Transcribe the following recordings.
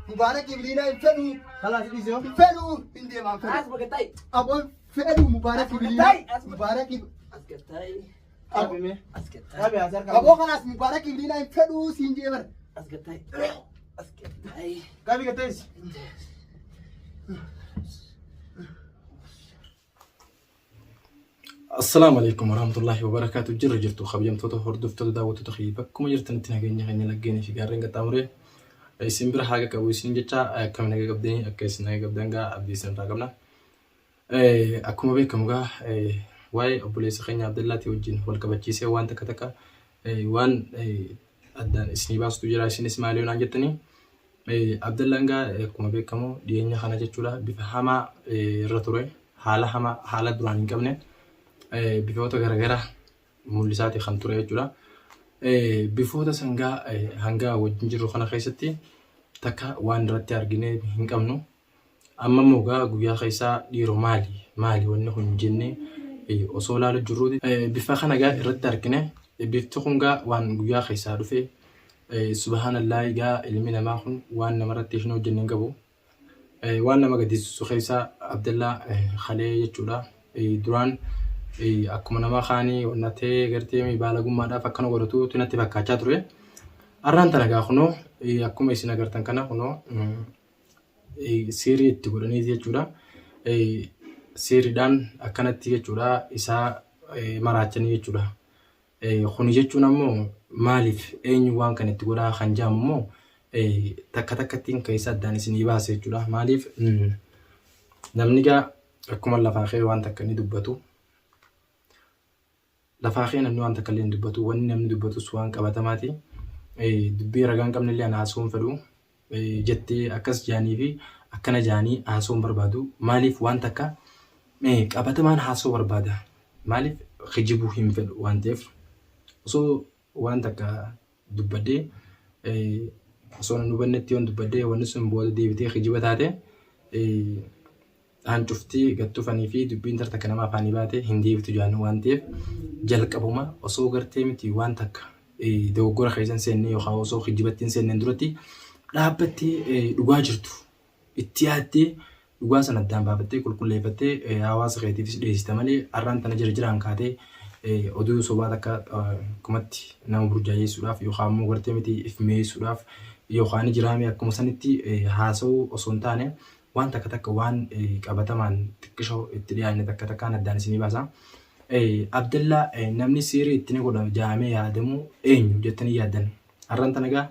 Mubaarak Ibliinaa hin fedhu. Kalaas dhiisi yoo. Hin fedhu. Hin deemaa hin fedhu. As bakka ta'i. Aboo hin fedhu Mubaarak Ibliinaa. As Mubaarak As gad ta'i. Qabi mee. As gad ta'i. Qabi as harka. Aboo kanaas Mubaarak Ibliinaa hin fedhu siin jee bara. As gad ta'i. As gad ta'i. Qabi gatteessi. Assalaamu alaikum warahmatullahi wabarakaatu. Jirra jirtu kabajamtoota hordoftoota daawwattoota kiyya bakkuma jirtanitti nageenya keenya laggeenii fi gaarreen qaxxaamuree isin bira haa qaqqabu isin jecha akkam naga qabdanii akka isin naga qabdan gaa abdii isin irraa qabna. Akkuma beekamu gaa waa'ee obboleessa keenya Abdallaatii wajjin wal qabachiisee waan takka takka waan addaan isinii baastutu jira isinis maali yoo naan jettanii Abdallaan gaa akkuma beekamu dhiyeenya kana jechuudha bifa hamaa irra ture haala hamaa haala duraan hin qabne bifoota garaagaraa mul'isaati kan ture jechuudha. Bifoota sangaa hanga wajjin jirru kana keessatti takka waan irratti argine hin qabnu. Amma immoo gaa guyyaa keessaa dhiiroo maali maali wanni kun jennee osoo ilaalu jirruuti. Bifa kana gaa irratti argine bifti kun gaa waan guyyaa keessaa dhufe subhaanallaahi gaa ilmi namaa kun waan namarratti hin hojjenne hin qabu. Waan nama gaddisiisu keessaa Abdallaa kalee jechuudha. Duraan akkuma nama kaanii wanna ta'ee gartee baalagummaadhaaf akkana godhatuutu natti fakkaachaa ture. Arraan tana gaa kunoo akkuma isin agartan kana kunoo siirii itti godhanii jechuudha. Siiriidhaan akkanatti jechuudha isaa maraachanii jechuudha. Kuni jechuun ammoo maaliif eenyu waan kana itti godhaa kan jedhamu immoo takka takkattiin keessa addaan isinii baase jechuudha. Maaliif namni gaa akkuma lafaa ka'e waan takka ni dubbatu. Lafaa ka'ee namni waan takka illee hin dubbatu. Wanni namni dubbatus waan qabatamaati. Dubbii ragaa hin qabne illee ana haasa'uu hin fedhu. Jettee akkas jaanii fi akkana jaanii haasa'uu hin barbaadu. Maaliif waan takka qabatamaan haasa'uu barbaada. Maaliif kijibuu hin fedhu waan ta'eef osoo waan takka dubbadhee osoo hin hubannetti yoon dubbadhee wanni sun booda deebitee kijiba taate hancuftii gad tufanii fi dubbiin tar takka nama afaanii baate hin deebitu jaanii waan ta'eef jalqabuma osoo gartee miti waan takka dogoggora keessa hin seenne yookaan osoo kijibatti hin seenneen duratti dhaabbattee dhugaa jirtu itti yaaddee dhugaa sana addaan baafattee qulqulleeffattee hawaasa keetiifis dhiyeessita malee har'aan tana jira jiraan kaatee oduu sobaa takka akkumatti nama burjaajessuudhaaf yookaan immoo gartee miti if mi'eessuudhaaf yookaan jiraame akkuma sanitti haasa'uu osoo hin taane waan takka takka waan qabatamaan xiqqishoo itti dhiyaanne takka takkaan addaan isinii baasa. Abdallaa namni siirii itti ni godha jaamee yaadamu eenyu jettanii yaaddan. Har'aan tana gaa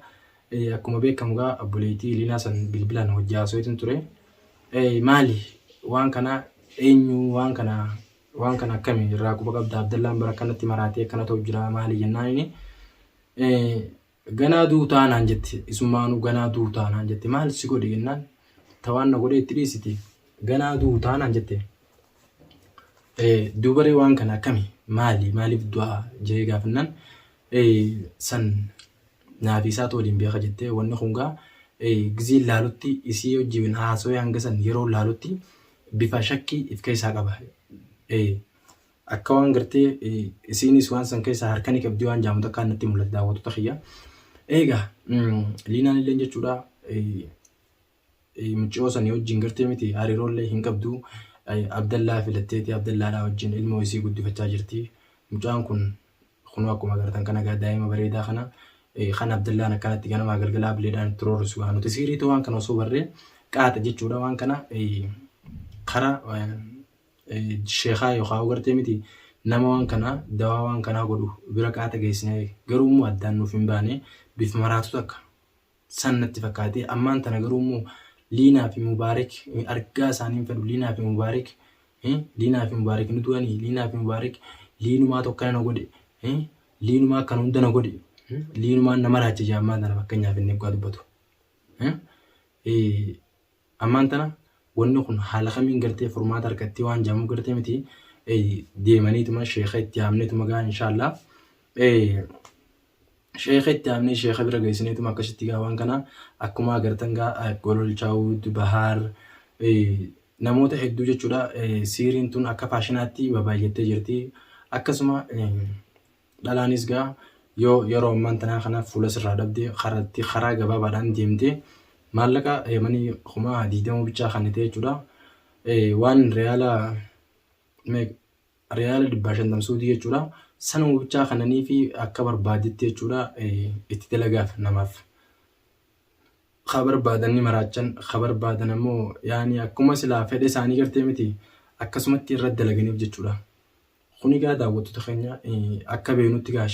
Akkuma beekamu gaa obboleettii Liinaa san bilbilaan hojii haasa'eetiin ture. Maali waan kana eenyu waan kana waan kana akkami irraa quba qabda Abdallaan bara akkanatti maraatee akkana ta'u jira maali jennaan inni ganaa duutaa naan jette isumaanuu ganaa duutaa naan jette maal si godhe jennaan tawaan na godhee itti dhiisiti ganaa duutaa naan jette. Dubaree waan kana akkami maali maaliif du'aa jee gaafannaan san naafi isaatu waliin beeka jettee wanni kun gaa gizeen laalutti isii wajjin haasawee hanga san yeroo laalutti bifa shakkii if keessaa qaba. Akka waan gartee isiinis waan san keessaa harka ni qabdi waan jaamu takkaan natti mul'ata daawwattoota kiyya. Egaa Liinaan illee jechuudha Muccoo sanii wajjin gartee miti hariiroollee hin qabdu. Abdallaa filatteeti Abdallaadhaa wajjin ilmoo isii guddifachaa jirti. Mucaan kun kunoo akkuma agartan kana gaa daa'ima bareedaa kana kan Abdallaan akkanatti ganamaa galgala ableedhaan itti roorrisu gaa nuti siiriitu waan kana osoo barree qaaxa jechuudha waan kana karaa sheekaa yookaan gartee miti nama waan kana dawaa waan kanaa godhu bira qaata geessine garuu immoo addaan nuuf hin baane bifa maraatu takka san natti fakkaate ammaan tana garuu immoo Liinaa fi Mubaarik argaa isaanii hin fedhu Liinaa fi Mubaarik Liinaa fi Mubaarik nu du'anii Liinaa fi Mubaarik Liinumaa tokkana na godhe Liinumaa akkana hunda na godhe Liinumaan nama raache jee ammaan tana fakkeenyaaf inni eeggaa dubbatu. Ammaan tana wanni kun haala kamiin gartee furmaata argatti waan jedhamu gartee miti deemaniituma sheeka itti yaamneetuma gaa inshaallah. Sheeka itti yaamnee sheeka bira geessineetuma akkasitti gaa waan kana akkuma agartan gaa gololchaawud bahaar namoota hedduu jechuudha siiriin tun akka faashinaatti babaayyattee jirti akkasuma dhalaanis gaa yoo yeroo ammaan tanaa kana fuula sirraa dhabde karatti karaa gabaabaadhaan deemtee Maallaqa Yamanii 20,000 bichaa kannite jechuudha. Waan riyaala riyaala 150 suudii jechuudha. Sanuma bichaa kananii fi akka barbaadetti jechuudha itti dalagaaf namaaf. Ka barbaadan ni maraachan, ka barbaadan ammoo yaani akkuma silaa fedha isaanii gartee miti akkasumatti irra dalaganiif jechuudha. Kun egaa daawwattoota keenya akka beeknutti egaa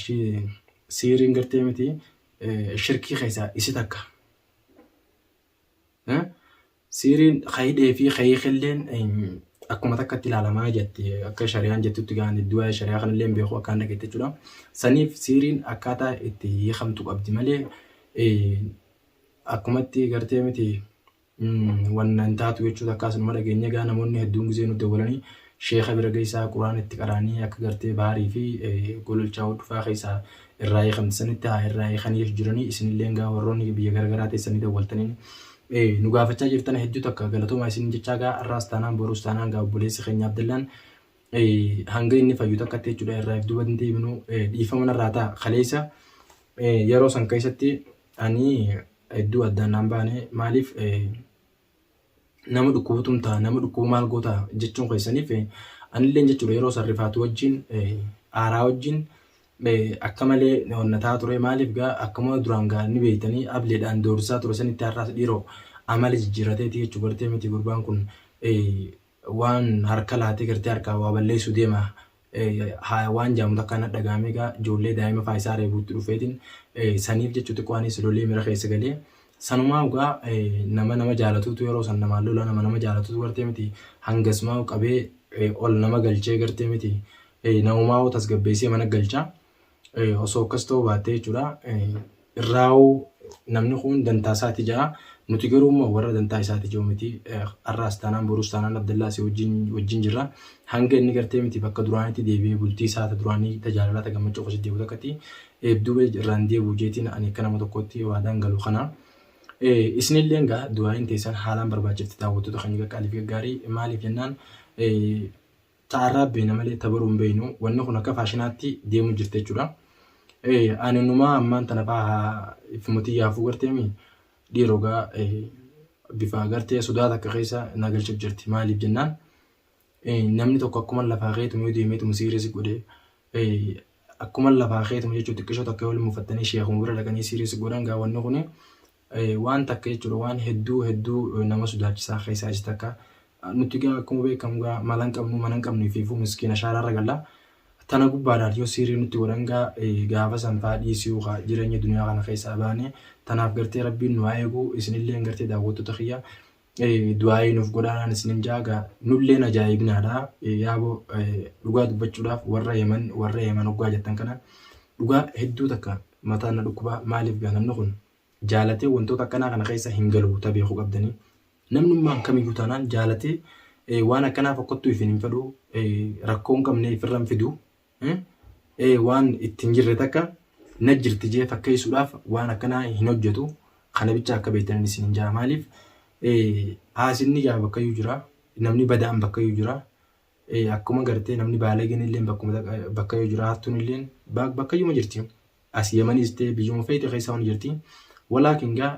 siiriin gartee miti shirkii keessaa isi takka. Siiriin ka hidhee fi ka hiikelleen akkuma takkatti ilaalamaa jetti akka shari'aan jettutti gaan hedduu waa'ee shari'aa kanallee hin beeku akkaan dhageette jechuudha. Saniif siiriin akkaataa itti hiikamtu qabdi malee akkumatti gartee miti wanna hin taatu jechuudha akkaasuma dhageenye egaa namoonni hedduun gizee nu dawwalanii sheeka bira geessaa quraan itti qaraanii akka gartee baarii fi gololchaa hordofaa keessaa irraa hiikamti sanitti haa irraa hiikanii jiranii isinillee egaa warroonni biyya garaagaraa teessanii dawwaltanii nu gaafachaa jirtan hedduu takka galatoomaa isin jechaa gaa har'aas taanaan boruus taanaan gaa obboleessi keenya Abdallaan hanga inni fayyu takkatti jechuudha irraa if duuba hin deebinu dhiifama narraa ta'a kaleessa yeroo san keessatti ani hedduu addaan naan baane maaliif nama dhukkubutum ta'a nama dhukkubu maal goota jechuun keessaniif anilleen jechuudha yeroo san rifaatu wajjin aaraa wajjin akka malee onnataa ture maaliif gaa akkuma duraan gaa ni beektanii ableedhaan doorsisaa ture sanitti har'aas dhiiroo amala jijjiirrateeti jechuu gartee miti gurbaan kun waan harka laatee gartee harkaa waa balleessuu deema waan jaamu takka na dhagaamee gaa ijoollee daa'ima faayisaa reebuutti dhufeetiin saniif jechuu xiqqoo anis lolee mira keessa galee sanumaa ugaa nama nama jaalatuutu yeroo san namaan lola nama nama jaalatuutu gartee miti hangasmaa qabee ol nama galchee gartee miti namumaa tasgabbeessee mana galcha osoo akkas ta'uu baattee jechuudha irraa'uu namni kun dantaa isaati ja'a nuti garuu immoo warra dantaa isaati jiru miti har'aas taanaan boruus taanaan Abdallaa si wajjin jirra hanga inni gartee miti bakka duraanitti deebi'ee bultii isaa ta duraanii tajaajilaa ta gammachuu akkasitti deebi'u takkatti duuba irraan deebi'u jeetiin ani akka nama tokkotti waadaan galu kana. Isinillee egaa du'aayin teessan haalaan barbaachifti daawwattoota keenya qaqqaalii fi gaggaarii maaliif jennaan ta'arraa beena malee tabaruu hin beeknu wanni kun akka faashinaatti deemu jirti jechuudha. Ani numaa ammaan tana fa'aa ifumatii yaafuu garteemi dhiirogaa bifa gartee sodaa takka keessa na galchuuf jirti maaliif jennaan namni tokko akkuma lafaa keetuma yoo deemeetuma siirii si godhee akkuma lafaa keetuma jechuun xiqqishoo takka yoo mufattanii sheekuma bira dhaqanii siirii si godhan gaa wanni kuni waan takka jechuudha waan hedduu hedduu nama sodaachisaa keessaa isa takka nuti gaa akkuma beekamu gaa mala hin qabnu mana hin qabnu fiifuu miskiina shaaraarra galla tana gubbaadhaan yoo siirii nutti godhan gaa gaafa san faa dhiisuu kaa jireenya duniyaa kana keessaa baane tanaaf gartee rabbiin nu haa eegu isinillee gartee daawwattoota kiyya du'aayii nuuf godhaadhaan isinin jaaga nulleen ajaa'ibnaadha yaaboo dhugaa dubbachuudhaaf warra Yemen warra Yemen hoggaa jettan kana dhugaa hedduu takka mataan na dhukkubaa maaliif gaa namni kun jaalatee wantoota akkanaa kana keessa hin galu ta beekuu qabdanii namnummaan kamiyyuu taanaan jaalatee waan akkanaa fokkottuu ifin hin fedhu rakkoo hin qabne ifirra hin fidu waan ittiin jirre takka na jirti jee fakkeessuudhaaf waan akkanaa hin hojjetu kana bicha akka beektan isin hin jaa maaliif haasinni gaa bakkayyuu jira namni badaan bakkayyuu jira akkuma gartee namni baalageen illee bakkuma bakkayyuu jira hattuun illee bakkayyuma jirti as Yemaniis ta'e biyyuma feete keessa waan jirti walaakin gaa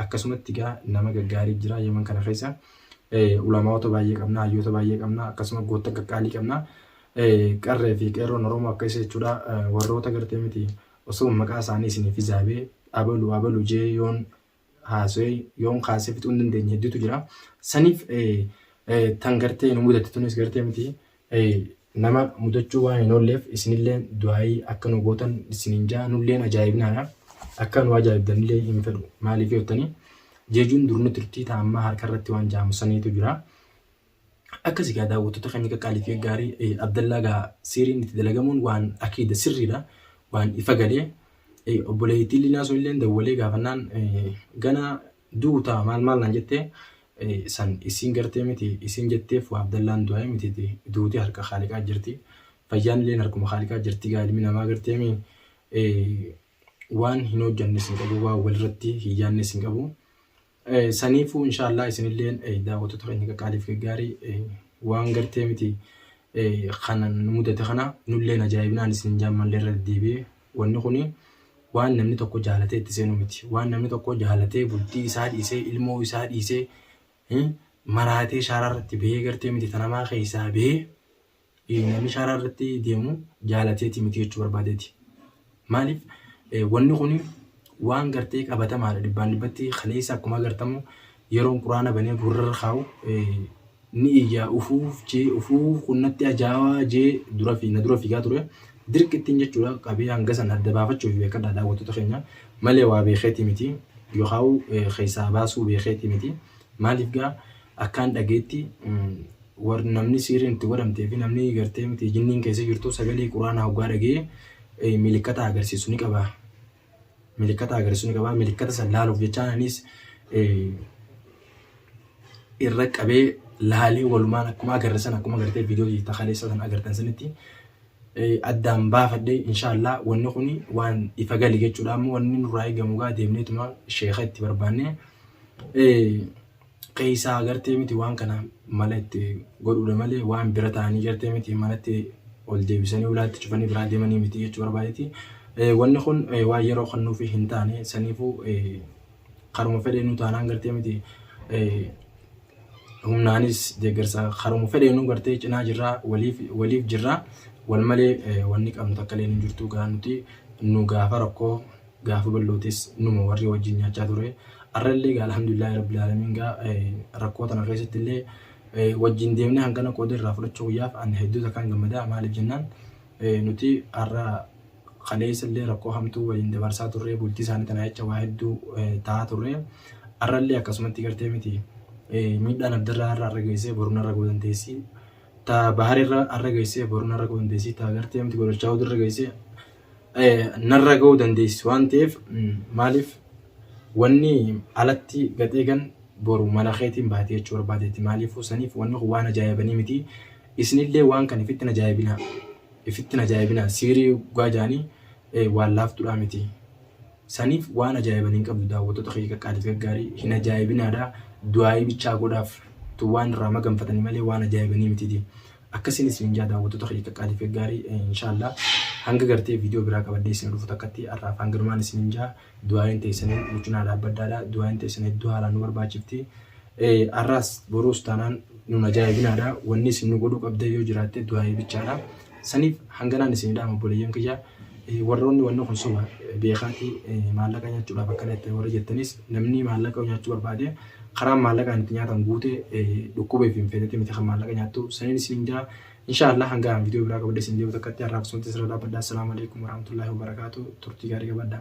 akkasumatti gaa nama gaggaarii jira Yemen kana keessa ulamaa'ota baay'ee qabna hayyoota baay'ee qabna akkasuma goota qaqqaalii qabna qarree fi qeerroon Oromoo akka isa jechuudha warroota gartee miti osoo maqaa isaanii isiniif izaabee abalu abalu jee yoon haasee yoon kaasee fixuu hin dandeenye hedduutu jira. Saniif tan gartee nu mudatte tunis gartee miti nama mudachuu waan hin oolleef isinillee du'aayii akka nu gootan isiniin jaa nulleen ajaa'ibnaadha. Akka nu ajaa'ibdanillee hin fedhu maaliif yoo jeejuun dur nu turtii ta'a ammaa harka irratti waan jaamu saniitu jira. Akkas egaa daawwattoota keenya qaqqaalii fi gaarii Abdallaa gaa siiriin itti dalagamuun waan akiida sirriidha. Waan ifa galee obboleettii Liinaa sun illee dawwalee gaafannaan gana duuta maal maal naan jettee san isiin gartee miti isiin jetteef waa Abdallaan du'aa miti duuti harka Khaaliqaa jirti. Fayyaan illee harkuma Khaaliqaa jirti gaa ilmi namaa gartee waan hin hojjannes hin qabu waan walirratti hin yaannes hin qabu. Saniifuu inshaallah isinilleen daawwattoota keenya qaqqaaliif gaggaarii waan gartee miti kana nu mudate kana nulleen ajaa'ibnaan isin jaammallee irra deddeebi'ee wanni kuni Waan namni tokko jaalatee itti seenu miti. Waan namni tokko jaalatee bultii isaa dhiisee ilmoo isaa dhiisee maraatee shaaraa irratti bahee gartee miti tanamaa keessaa bahee namni shaaraa irratti deemu jaalateeti miti jechuu barbaadeeti. Maaliif wanni kun waan gartee qabatamaadha dhibbaan dhibbatti kaleessa akkuma agartamu yeroon quraana banee gurra kaa'u ni iyyaa ufuuf jee ufuuf kunnatti ajaa'aa jee dura fi na dura fiigaa ture dirqittiin jechuudha qabee hanga sana adda baafachuuf beekadha daawwattoota keenya malee waa beekeeti miti yookaan keessaa baasuu beekeeti miti maaliif gaa akkaan dhageetti warri namni siiriin itti godhamtee fi namni gartee miti jinniin keessa jirtu sagalee quraanaa hoggaa dhagee milikkata agarsiisu ni qaba. Milikkata agarsiisu ni qaba. Milikkata san laaluuf jechaan anis irra qabee laalee walumaan akkuma agarre sana akkuma agartee viidiyoo takaleessa sana agartan sanitti addaan baafadhee inshaallah wanni kun waan ifa gali jechuudha. Ammoo wanni nurraa eegamu gaa deemneetuma sheeka itti barbaanne keessaa gartee miti waan kana mala itti godhuudha malee waan bira ta'anii gartee miti manatti ol deebisanii ulaatti cufanii biraa deemanii miti jechuu barbaadeeti. Wanni kun waan yeroo kennuufi hin taane saniifuu karuma fedheenuu taanaan gartee miti humnaanis deeggarsa karuma fedheenuu gartee cinaa jirraa waliif jirraa wal malee wanni qabnu takka illee hin jirtu gaa nuti nu gaafa rakkoo gaafa bal'ootis numa warri wajjin nyaachaa ture. Arrallee gaa alhamdulillahi rabbil aalamiin gaa rakkoo tana keessatti illee wajjin deemnee hangana qooda irraa fudhachuu guyyaaf ani hedduu takkaan gammadaa maaliif jennaan nuti har'a kaleessa illee rakkoo hamtuu waliin dabarsaa turre bultii isaanii tana jecha waa hedduu ta'aa turre arrallee akkasumatti gartee miti miidhaan abdarraa irra har'a geessee boru narra ga'uu dandeessi ta baharirra har'a geessee boru narra ga'uu dandeessi ta gartee miti godhachaa irra geessee narra ga'uu dandeessi waan ta'eef maaliif wanni alatti gaxeegan boru mana keetiin baatee jechuu barbaadeetti maaliifuu saniif wanni kun waan ajaa'ibanii miti isinillee waan kana ifitti ajaa'ibinaa ifitti ajaa'ibinaa siirii dhugaa jaanii waan laaftuudhaa miti saniif waan ajaa'iban hin qabdu daawwattoota kiyya qaqqaaliif gaggaarii hin ajaa'ibinaadha du'aayii bichaa godhaaf tu waan irraa maganfatanii malee waan ajaa'ibanii mitiiti. Akkasiin isin jaa daawwattoota kiyya qaqqaaliif gaggaarii inshaallah hanga gartee viidiyoo biraa qabadhee isin dhufu takkatti har'aaf hanganumaan isin jaa du'aayin teessanii nu cinaa dhaabbaddaadha du'aayin teessan hedduu haalaan nu barbaachifti. Har'aas boruus taanaan nun ajaa'ibinaadha wanni isin nu godhuu qabdee yoo jiraatte du'aayii bichaadha. Saniif hanganaan isin dhaama obboleeyyan kiyya warroonni wanni kun soba beekaatii maallaqa nyaachuudhaaf akkana itti warri jettanis namni maallaqa nyaachuu barbaade karaan maallaqaan itti nyaatan guute dhukkuba fi hin feetetti miti kan maallaqa nyaattu saniin isin jaa inshaallah hanga viidiyoo biraa qabadhe isin deebi'u takkatti har'aaf akkasumatti sirra dhaabbadha. Assalaamu alaikum warahmatullahi wabarakaatu turtii gaarii qabadha.